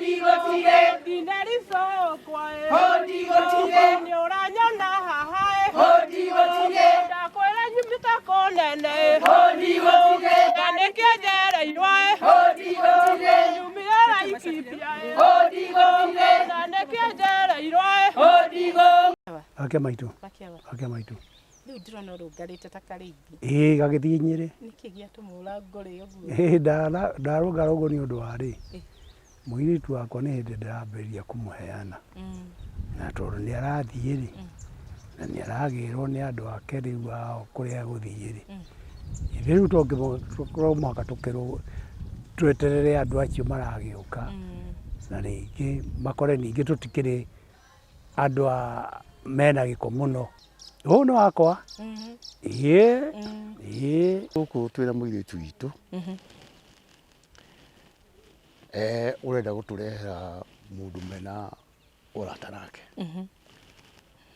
Hũndigũtirĩ. Ndinaricokwa ĩ. Hũndigũtirĩ. Nĩ ũranyona haha ĩ. Hũndigũtirĩ. Ndakwĩra nyumĩte kũnene ĩ. Hũndigũtirĩ. Na nĩkĩo njereirwo ĩ. Hũndigũtirĩ. Nyumire Laikipia ĩ. Hũndigũtirĩ. Na nĩkĩo njereirwo ĩ. Hũndigũ. Ake maitũ, Makĩawa. ake maitũ. Rĩu ndĩrona ũrũngarĩte ta karĩngĩ. Ĩĩ gagĩthiĩ Nyĩrĩ. Nĩkĩ gĩatũma ũrangũre ũguo? Ĩĩ ndarũngara ũguo nĩ ũndũ wa rĩ, mũirĩtu wakwa nĩ hĩndĩ ndĩrambĩrĩria kũmũheana. Na tondũ nĩ arathiĩ rĩ, na nĩ aragĩrwo nĩ andũ ake rĩu ao kũrĩa egũthiĩ rĩ, rĩu to mũhaka tũkĩrwo tweterere andũ acio maragĩũka, na rĩngĩ makore ningĩ tũtikĩrĩ andũ a mena gĩko mũno. Ũyũ nĩ wakwa. Ĩĩ, ĩĩ. Gũkũ twĩna mũirĩtu witũ ũrenda gũtũrehera mũndũ mena ũrata nake.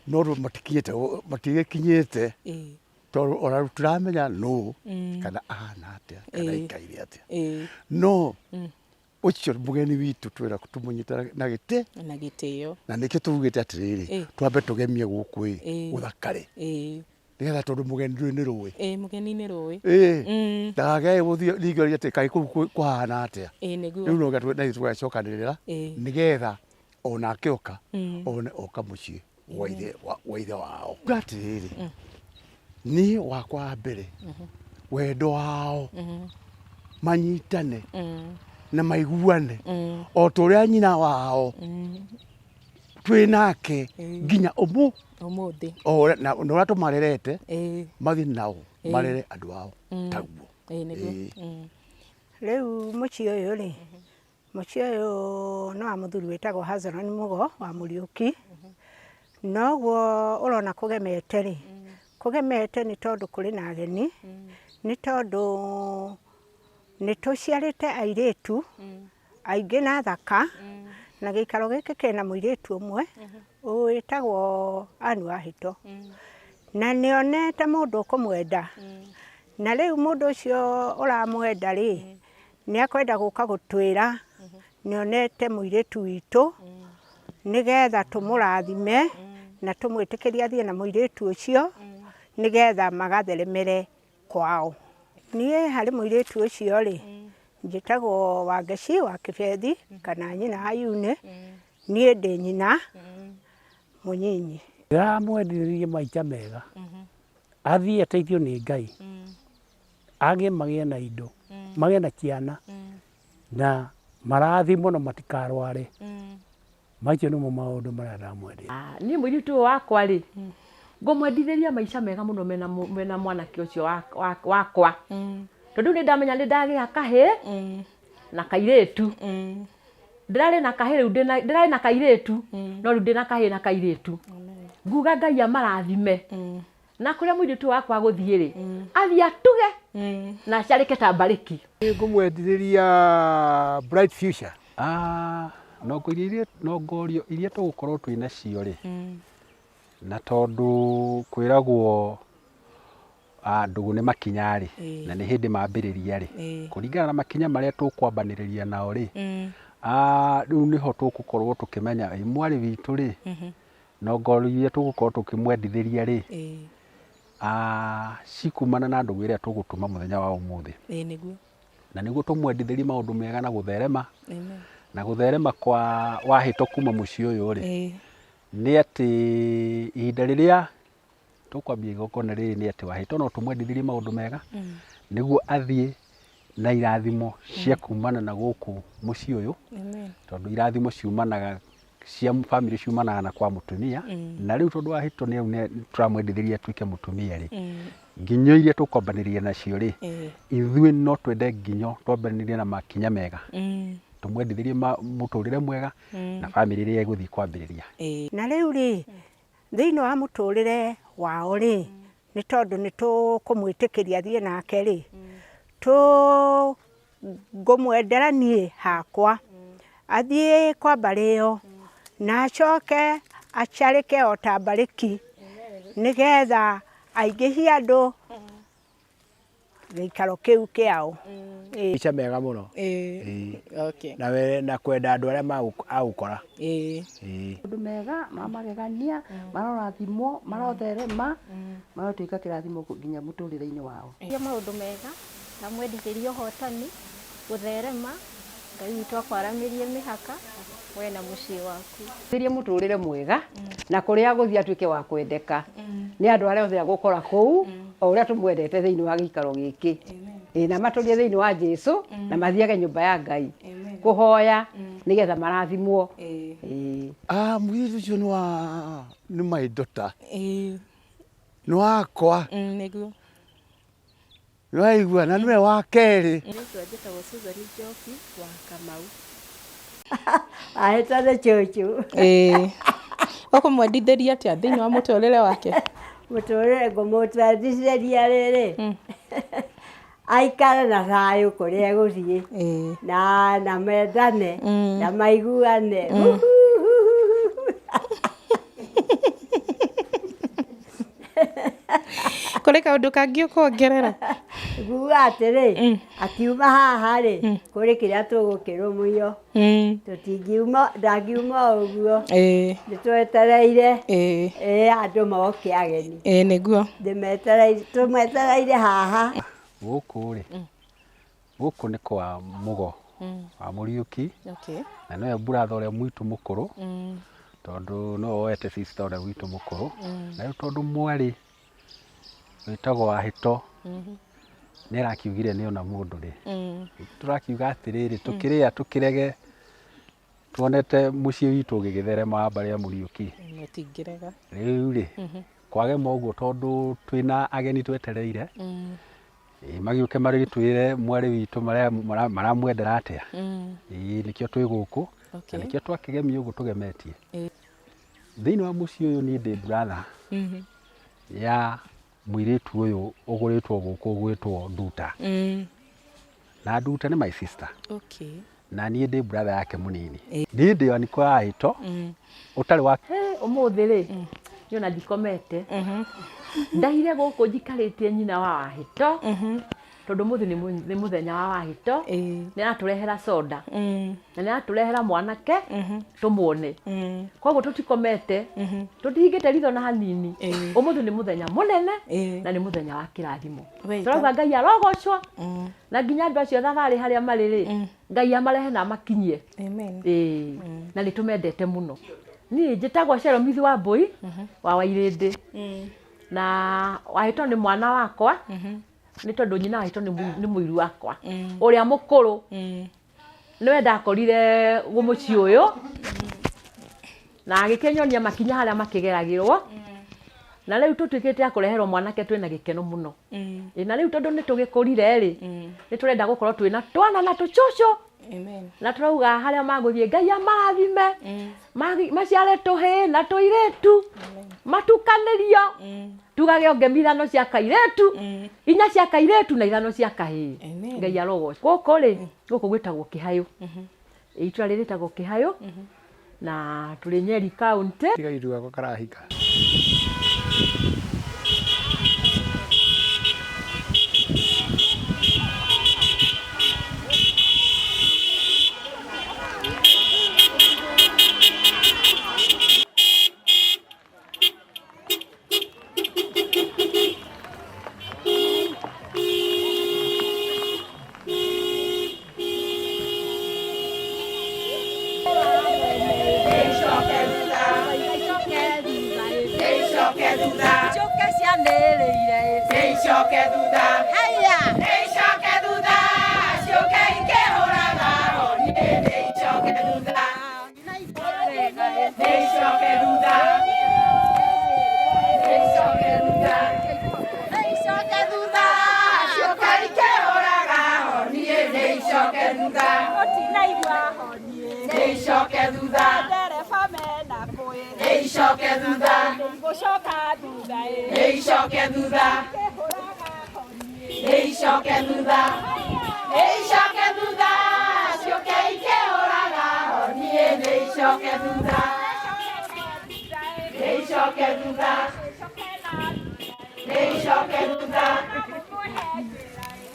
No matikinyĩte matigĩkinyĩte tondũ ona tũtiramenya nũ kana ahana atĩa kana aikaire atĩa. No ũcio mũgeni witũ twĩra tũmũnyite na gĩtĩ Na gĩtĩo. Na nĩkĩo tugĩte atĩrĩrĩ, twambe tũgemie gũkũ ĩ gũthakare nĩgetha tondũ mũgeni ndũĩ nĩ rũĩ. Ĩĩ, mũgeni nĩ rũĩ. Ĩĩ, ndakagĩe gũthiĩ ningĩ orie atĩ kaĩ kũu kũhana atĩa. Ĩĩ nĩguo. Rĩu no nginya na ithuĩ tũgacokanĩrĩra nĩgetha onake oka one oka mũciĩ gwa ithe gwa ithe wao. Uga atĩrĩrĩ, niĩ wakwa wa mbere wendo wao manyitane na maiguane o ta ũrĩa nyina wao twĩ nake nginya ũmũ Ũmũthĩ. O ũrĩa na ũrĩa tũmarerete mathiĩ nao marere andũ ao taguo. Ĩĩ nĩguo. Ĩĩ. Rĩu mũciĩ ũyũ rĩ, Mũciĩ ũyũ nĩ wa mũthuri wĩtagwo Hazoran Mũgo wa Mũriũki. Noguo ũrona kũgemete rĩ, kũgemete nĩ tondũ kũrĩ na ageni, nĩ tondũ nĩ tũciarĩte airĩtu aingĩ na athaka, na gĩikaro gĩkĩ kĩna mũirĩtu ũmwe wĩtagwo Ann Wahĩto. Na nĩ onete mũndũ ũkũmwenda, na rĩu mũndũ ũcio ũramwenda rĩ, Nĩ akwenda gũka gũtwĩra nĩ onete mũirĩtu witũ nĩgetha tũmũrathime na tũmwĩtĩkĩrie athiĩ na mũirĩtu ũcio nĩgetha magatheremere kwao. Niĩ harĩ mũirĩtu ũcio rĩ, njĩtagwo Wangeci wa Kĩbethi kana nyina wa Yune, niĩ ndĩ nyina mũnyinyi. Ndĩramwendithĩria maica mega, athiĩ ateithio nĩ Ngai. Agĩe magĩe na indo, magĩe na ciana, na marathimwo na matikarware. Macio nĩmo maũndũ marĩa ndamwendera. Ah, niĩ mũirĩtu ũyũ wakwa rĩ, ngũmwendithĩria maica mega mũno mena, mena mwanake ũcio wakwa. Tondũ rĩu nĩ ndamenya nĩ ndagĩa kahĩ na kairĩtu. Ndĩrarĩ na kahĩ rĩu ndĩna, ndĩrarĩ na kairĩtu, no rĩu ndĩna kahĩ na kairĩtu. Nguga Ngai amarathime. Na kũrĩa mũirĩtu wakwa agũthiĩ-rĩ, athiĩ atuge na acarĩke ta mbarĩki. Ngũmwendithĩria bright future. Ah, nongorio iria nongorio iria tũgũkorwo twĩ nacio rĩ, na tondũ kwĩragwo ah, ndũgũ nĩ makinya rĩ, na nĩ hĩndĩ mambĩrĩria rĩ, kũringana na makinya marĩa tũkwambanĩrĩria nao rĩ, ah, rĩu nĩho tũgũkorwo tũkĩmenya ĩ mwarĩ witũ rĩ, Nongorio iria tũgũkorwo tũkĩmwendithĩria rĩ, ah, cikumana na ndũgũ ĩrĩa tũgũtuma mũthenya wa ũmũthĩ. Ĩĩ nĩguo. Na nĩguo tũmwendithĩrie maũndũ mega na gũtherema. Amen. Na gũtherema kwa wahĩto kuma mũciĩ ũyũ rĩ, nĩ atĩ ihinda rĩrĩa tũkwambia igongona rĩrĩ nĩ atĩ wahĩto no tũmwendithĩrie maũndũ mega, nĩguo athiĩ na irathimo cia kumana na gũkũ mũciĩ ũyũ, Amen. tondũ irathimo ciumanaga cia bamĩrĩ ciumanaga na kwa mũtumia. Na rĩu tondũ wahĩto nĩ nĩ tũramwendithĩria atuĩke mũtumia rĩ, nginyo iria tũkwambanĩria nacio rĩ, ithuĩ no twende nginyo twambanĩrie na makinya mega, tũmwendithĩrie mũtũrĩre mwega na bamĩrĩ ĩrĩa ĩgũthiĩ kwambĩrĩria. Na rĩu rĩ, thĩinĩ wa mũtũrĩre wao rĩ, nĩ tondũ nĩ tũkũmwĩtĩkĩria athiĩ nake rĩ, tũ Ngũmwendera niĩ hakwa, athiĩ kwa mbarĩ ĩyo, na acoke acarĩke o ta mbarĩki, nĩgetha aingĩhie andũ Gĩikaro kĩu kĩao. Maica mega mũno. Ĩĩ. Okay. Na we na kwenda andũ arĩa magũkora. Ĩĩ. Ĩĩ. Maũndũ mega ma magegania marorathimwo marotherema marotuĩka kĩrathimo nginya mũtũrĩre-inĩ wao. Ria maũndũ mega na mwendithĩrie ũhotani gũtherema Ngai witũ akwaramĩrie mĩhaka we na mũciĩ waku. Thirie mũtũrĩre mwega na kũrĩa agũthiĩ atuĩke wa kwendeka nĩ andũ arĩa othe agũkora kũu o ũrĩa tũmwendete thĩinĩ wa gĩikaro gĩkĩ. Ĩĩ, na matũrie thĩinĩ wa Jesũ na mathiage nyũmba ya Ngai kũhoya nĩgetha marathimwo. Ĩĩ. Ah, mũirĩtu ũcio nĩ wa nĩ my daughter. Ĩĩ. Nĩ wakwa. Nĩguo. Nĩwaigua na nĩwe wa kerĩ. Rĩtwa njĩtagwo Susan Njoki wa Kamau. Ahĩta nĩ cũcũ. Ĩĩ. Ũkũmwendithĩria atĩa thĩinĩ wa mũtũrĩre wake? Mũtũrĩre ngũmũtwendithĩria rĩrĩ aikare na thayũ kũrĩa egũthiĩ na mendane na maiguane. Kũrĩ kaũndũ kangĩ ũkuongerera? Nguga atĩrĩ, akiuma haha rĩ, kũrĩ kĩrĩa tũgũkĩrũmio. Tũtingiuma, ndangiuma o ũguo. Ĩĩ. Nĩtwetereire Ĩĩ. ĩĩ andũ moke ageni. Ĩĩ nĩguo. Ndĩmetereire, tũmetereire haha. Gũkũ rĩ, gũkũ nĩ kwa Mũgo wa Mũriũki. Okay. Na nĩwe brother ũrĩa mwitũ mũkũrũ tondũ nĩwe woete sister ũrĩa witũ mũkũrũ. Na rĩu tondũ mwarĩ wĩtagwo Wahĩto nĩ arakiugire nĩ ona mũndũ rĩ, tũrakiuga atĩrĩrĩ, tũkĩrĩa tũkĩrege tuonete mũciĩ witũ ũgĩgĩtherema wa mbarĩ ya Mũriũki. Mũtingĩrega. Rĩu rĩ, kwagema ũguo tondũ twĩna ageni twetereire, ĩĩ, magĩũke marĩtwĩre mwarĩ witũ maramwendera atĩa. Ĩĩ, nĩkĩo twĩ gũkũ na nĩkĩo twakĩgemia ũguo tũgemetie. Thĩinĩ wa mũciĩ ũyũ niĩ ndĩ brother ya mũirĩtu ũyũ ũgũrĩtwo gũkũ ũgwĩtwo Nduta. Na Nduta nĩ my sister. Okay. Na niĩ ndĩ brother yake mũnini. Niĩ ndĩ aniko ya Hĩto ũtarĩ wa Ũmũthĩ rĩ niĩ ona ndikomete ndahire gũkũ njikarĩtie nyina wa Wahĩto tondũ ũmũthĩ nĩ mũthenya wa Wahĩto. Nĩ aratũrehera soda na nĩ aratũrehera mwanake tũmuone. Koguo tũtikomete tũtihingĩte ritho na hanini. Ũmũthĩ nĩ mũthenya mũnene na nĩ mũthenya wa kĩrathimo. Tũrauga Ngai arogocwo na nginya andũ acio thabarĩ harĩa marĩ rĩ, Ngai amarehe na amakinyie. Amen. Ĩĩ, na nĩ tũmendete mũno. Niĩ njĩtagwo Sheromithi wa Mbũi wa Wairĩndĩ. Na Wahĩto nĩ mwana wakwa nĩ tondũ nyina Wahĩto nĩ mũiru wakwa ũrĩa mũkũrũ. Nĩwe ndakorire mũciĩ ũyũ na agĩkĩnyonia makinya harĩa makĩgeragĩrwo. Na rĩu tũtuĩkĩte a kũreherwo mwanake twĩna gĩkeno mũno. Ĩĩ, na rĩu tondũ nĩ tũgĩkũrire rĩ, nĩ tũrenda gũkorwo twĩna twana na tũcũcũ. Amen. Na tũrauga harĩa magũthiĩ Ngai amarathime, maciare tũhĩĩ na tũirĩtu, matukanĩrio, tugage onge ithano cia kairĩtu, inya cia kairĩtu na ithano cia kahĩĩ. Ngai arogocwo. Gũkũ rĩ, gũkũ gwĩtagwo Kĩhayũ. Itũra rĩrĩ rĩtagwo Kĩhayũ na tũrĩ Nyeri County. Tiga itu gakwa karahika.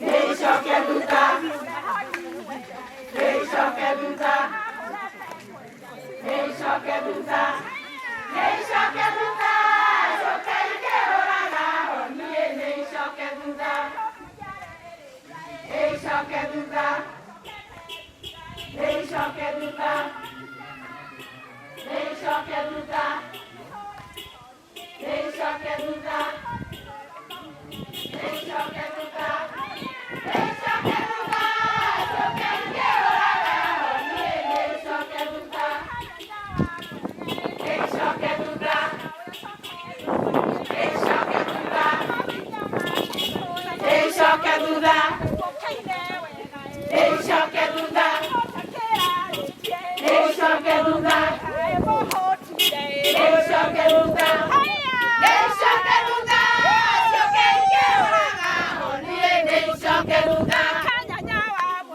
Nĩicoke thutha. Nĩicoke thutha. Nĩicoke thutha. Nĩicoke thutha. Coke ikĩhũraga honiĩ nĩicoke thutha. Nĩicoke thutha. Nĩicoke thutha. Nĩicoke thutha. Nĩicoke thutha. Nĩicoke thutha. Nĩicoke thutha. Coke ikĩhũraga honiĩ nĩicoke thutha. Nĩicoke thutha. Nĩicoke thutha. Nĩicoke thutha. Nĩicoke thutha. Nĩicoke thutha. Nĩicoke thutha. Nĩicoke thutha. Coke ikĩhũraga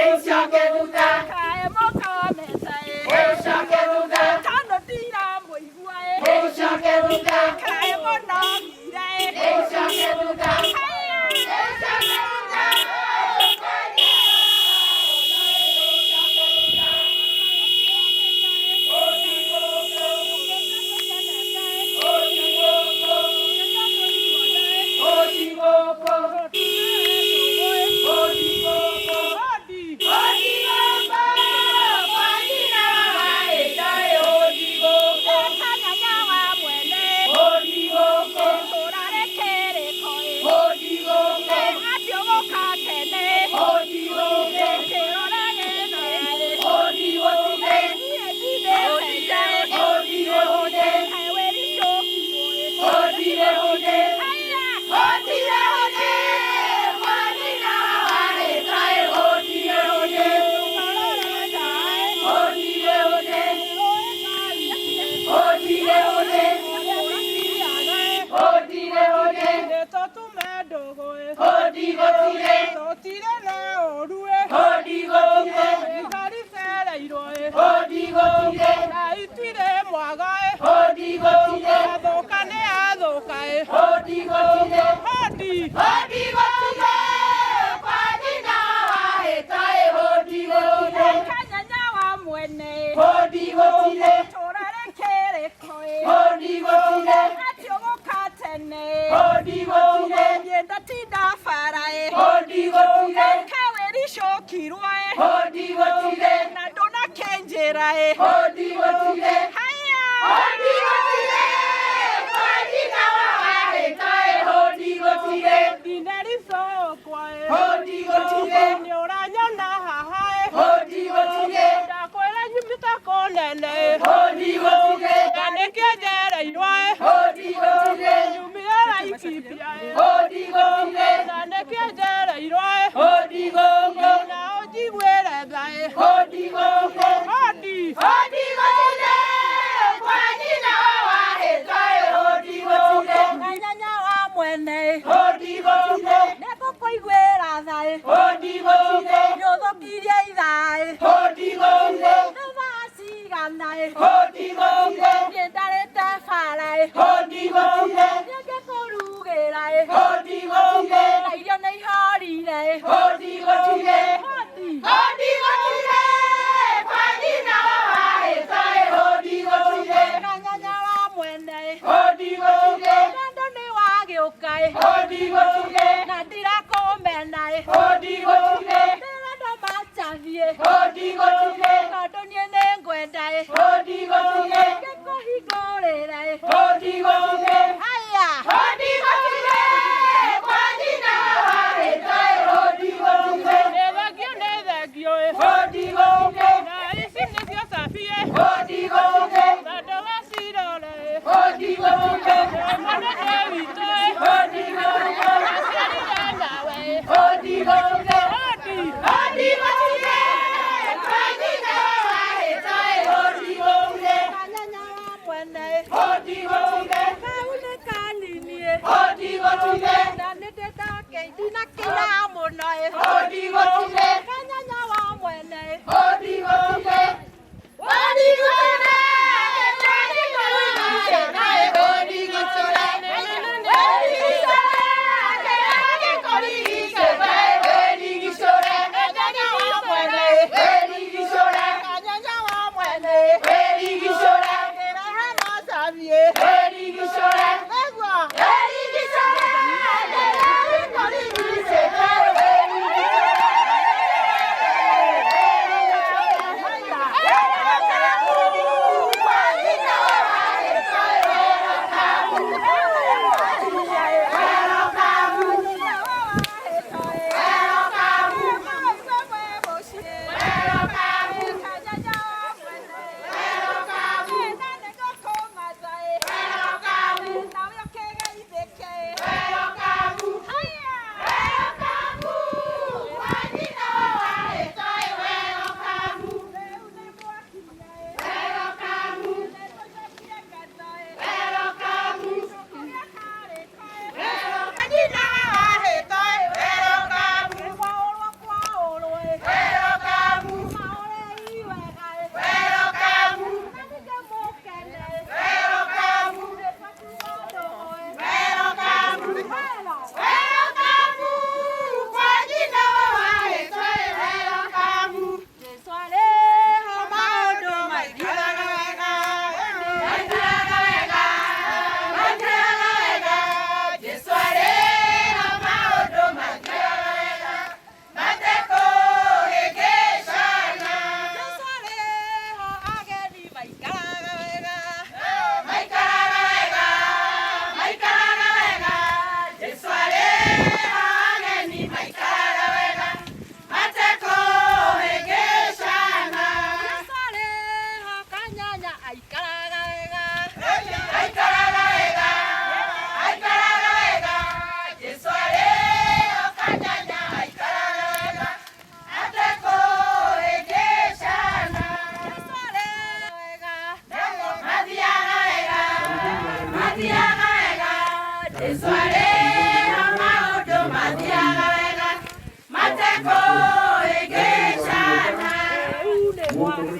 honiĩ nĩicoke thutha. Nĩicoke thutha. Nĩicoke thutha. Nĩicoke thutha. Nĩicoke thutha. Nĩicoke thutha.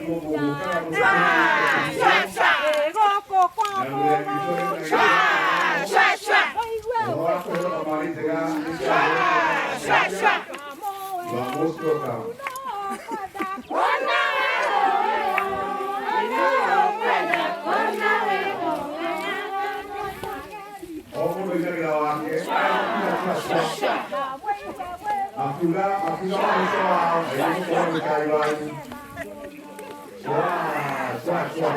Gũkũ kwa mũgo. Akiuga akiuga mũico wao nĩgũkorwo mũikari wanyu. Cwa cwa cwa.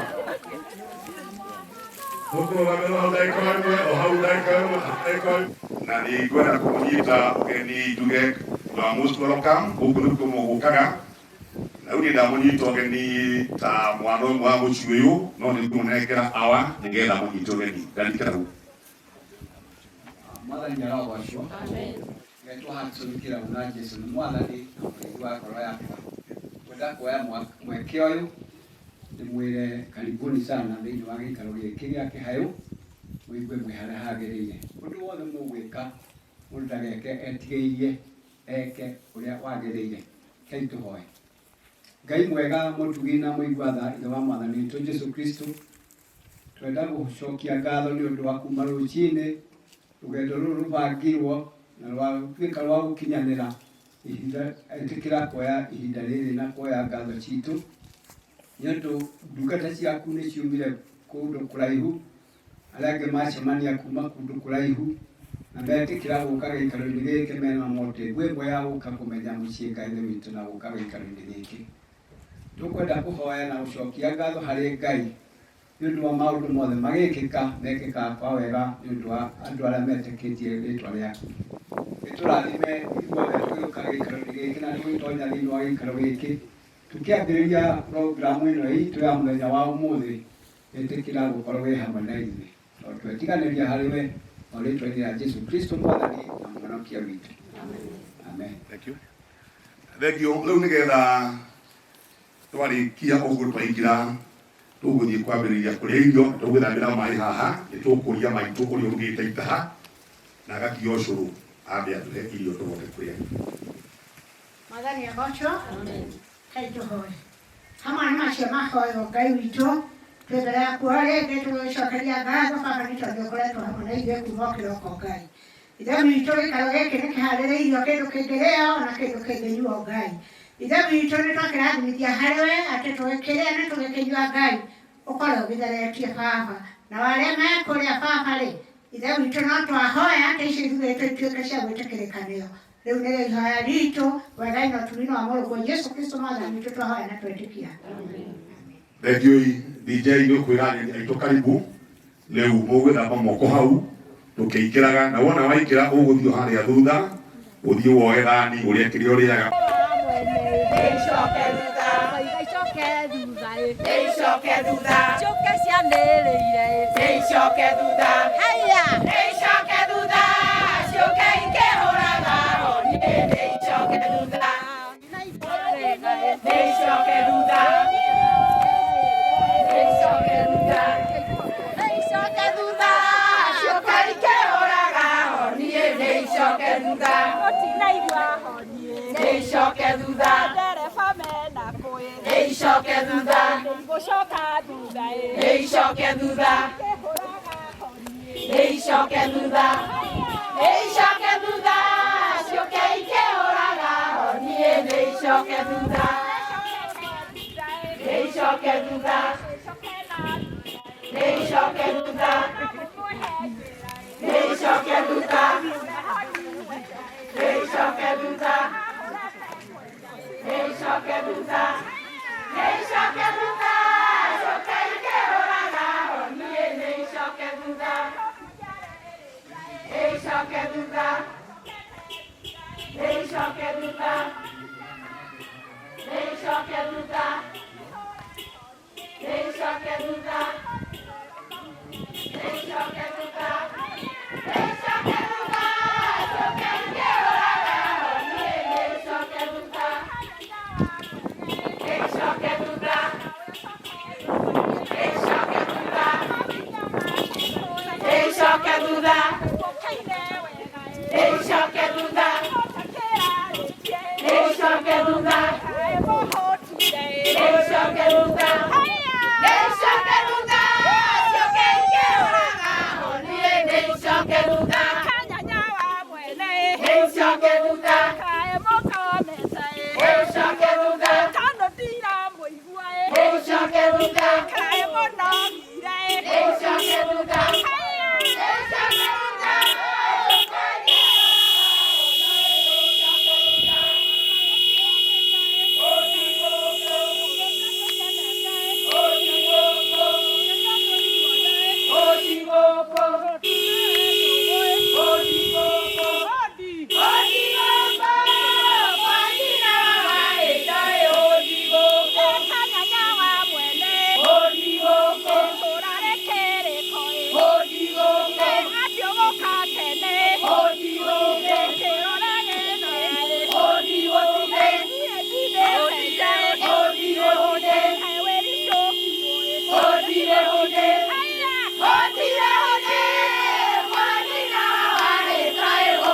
Mũkũrũgamĩrwo hau ndagĩka ĩmwe o hau ndagĩka ĩmwe ndagĩka ĩmwe. Na nĩ ngwenda kũmũnyita ũgeni njuge you are most welcome gũkũ nĩkuo mũgũkaga. Na rĩu niĩ ndamũnyita ũgeni ta mwana ũmwe wa mũciĩ ũyũ no nĩ ngũmũnengera awa nĩgetha mũnyite ũgeni. Ndarikĩra hau. Mwathani arogocwo. Ngetwo Hudson Kĩraũ na Jesu nĩ mwathani na mũrĩithi wa ngoro yakwa. Ngwenda kuoya mweke ũyũ ndĩmwĩre karibuni sana thĩinĩ wa gĩikaro gĩkĩ gĩa Kĩhayũ, mũigue mwĩ harĩa hagĩrĩire. Ũndũ wothe mũgwĩka mũndũ ndageke etigĩirie, eke ũrĩa wagĩrĩire. Rekei tũhoe. Ngai mwega mũtugi na mũigua tha ithe wa mwathani witũ Jesu Kristo, twenda gũcokia ngatho nĩ ũndũ wa kuma rũcinĩ rũgendo rũrũ rũbangirwo na rwatuĩka rwa gũkinyanĩra ihinda ĩtĩkĩra kuoya ihinda rĩrĩ na kuoya ngatho citũ nĩ ũndũ ndungata ciaku nĩ ciumire kũndũ kũraihu arĩa angĩ macemania kuma kũndũ kũraihu na metĩkĩra gũka gĩikaro-inĩ gĩkĩ mena motivu ĩmwe ya gũka kũmenya mũciĩ Ngai Ithe witũ na gũka gĩikaro-inĩ gĩkĩ. Tũkwenda kũhoya na gũcokia ngatho harĩ Ngai nĩ ũndũ wa maũndũ mothe magĩkĩka mekĩkaga kwa wega nĩ ũndũ wa andũ arĩa metĩkĩtie rĩtwa rĩaku. Nĩtũrathime ithuothe tũgĩũka gĩikaro-inĩ gĩkĩ na tũgĩtonya thĩinĩ wa gĩikaro gĩkĩ tũkĩambĩrĩria programu ĩno itũ ya mũthenya wa ũmũthĩ ĩtĩkĩra gũkorwo wĩ hamwe na ithuĩ tondũ twetiganĩria harĩ we o rĩtwa-inĩ rĩa Jesu Kristo mwathani na mũhonokia witũ. Amen. Thank you. Thank you. Rĩu nĩgetha twarĩkia ũguo twaingĩra tũgũthiĩ kwambĩrĩria kũrĩa irio tũgũthambĩra maĩ haha nĩ tũkũria maitũ ũrĩa ũrugĩte itaha na agakia ũcũrũ ambe atũhe irio tũhote kũrĩa. Mwathani agocwo. Ngai tũhoe. Hamwe na macio mahoywo Ngai witũ twĩ mbere yaku o rĩngĩ tũgĩcokeria ngatho Baba nĩ tondũ ũkoretwo hamwe na ithuĩ kuma o kĩroko Ngai. Ithe witũ gĩikaro gĩkĩ nĩ kĩharĩrĩirio kĩndũ kĩngĩrĩo na kĩndũ kĩngĩnyuo Ngai. Ithe witũ nĩ twakĩrathimithia harĩ we atĩ tũgĩkĩrĩa na tũgĩkĩnyua Ngai ũkorwo ũgĩtheretie Baba. Na arĩa mekũrĩa Baba rĩ, Ithe witũ no twahoya atĩ icio ithuĩ ituĩke cia gwĩtĩkĩrĩka nĩo. Rĩu nĩrĩo ihoya ritũ wegai na ũtugi-inĩ wa Mũrũguo Jesu Kristo mwathani witũ twahoya na twetĩkia. Thank you DJ nĩ ũkwĩra ageni aitũ karibu rĩu mũgwĩthamba moko hau tũkĩingĩraga na wona waingĩra ũgũthiĩ harĩa thutha ũthiĩ woe thani ũrĩe kĩrĩa ũrĩaga. Icoke thutha. Icoke thutha. Icoke thutha. Ciũke cianĩrĩire. Icoke thutha. Haya. Icoke thutha. Ciũke ikĩhũraga honi. Icoke thutha. Icoke thutha. Icoke thutha. Icoke thutha. Ciũke ikĩhũraga honi. Icoke thutha. Tũtinaigua honi. Icoke thutha. Ndereba mena kũĩ. Icoke thutha. Gũcoka thutha. Icoke thutha. Icoke thutha. Icoke thutha. Ciũke ikĩhũraga honi. Icoke thutha. Icoke thutha. Icoke thutha. Icoke thutha. Icoke thutha. Icoke thutha. Icoke thutha. Ciũke ikĩhũraga honi. Icoke thutha. Icoke thutha. Icoke thutha. Icoke thutha. Icoke thutha. Icoke thutha. Icoke thutha. Ciũke ikĩhũraga honi. Icoke thutha. Icoke thutha. thutha.